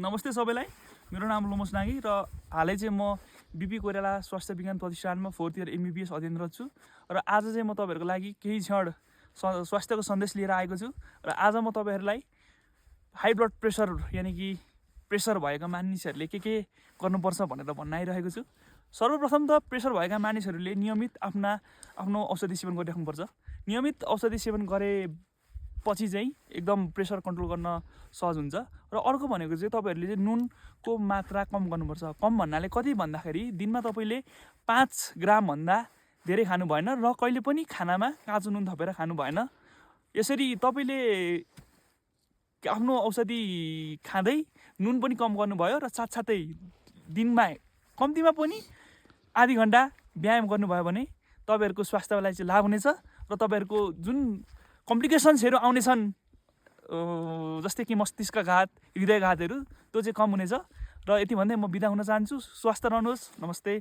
नमस्ते सबैलाई, मेरो नाम लोमस नागी र हालै चाहिँ म बिपी कोइराला स्वास्थ्य विज्ञान प्रतिष्ठानमा 4th इयर एमबिबिएस अध्ययनरत छु र आज चाहिँ म तपाईहरुको लागि केही क्षण स्वास्थ्यको सन्देश लिएर आएको छु र आज म तपाईहरुलाई हाई ब्लड प्रेसर यानी कि प्रेसर भएका मानिसहरूले के गर्नुपर्छ भनेर भन्न आइरहेको छु। सर्वप्रथम त प्रेसर भएका मानिसहरूले नियमित आफ्नो औषधि सेवन गरिराख्नुपर्छ। नियमित औषधि सेवन गरेपछि चाहिँ एकदम प्रेसर कन्ट्रोल गर्न सहज हुन्छ। र अर्को भनेको चाहिँ तपाईहरुले चाहिँ नुनको मात्रा कम गर्नुपर्छ। कम भन्नाले कति भन्दाखेरि दिनमा तपाईले 5 ग्राम भन्दा धेरै खानु भएन र कहिले पनि खानामा काँचो नुन थपेर खानु भएन। यसरी तपाईले आफ्नो औषधि खाँदै नुन पनि कम गर्नुभयो र साथसाथै दिनमा कम्तीमा पनि आधी घण्टा व्यायाम गर्नुभयो भने तपाईहरुको स्वास्थ्यलाई चाहिँ लाभ हुनेछ र तपाईहरुको जुन कम्प्लिकेसन्सहरु आउनेछन् जस्तै कि मस्तिष्कघात, हृदयघातहरु त्यो चाहिँ कम हुनेछ। र यति भन्दै म बिदा हुन चाहन्छु। स्वस्थ रहनुहोस्। नमस्ते।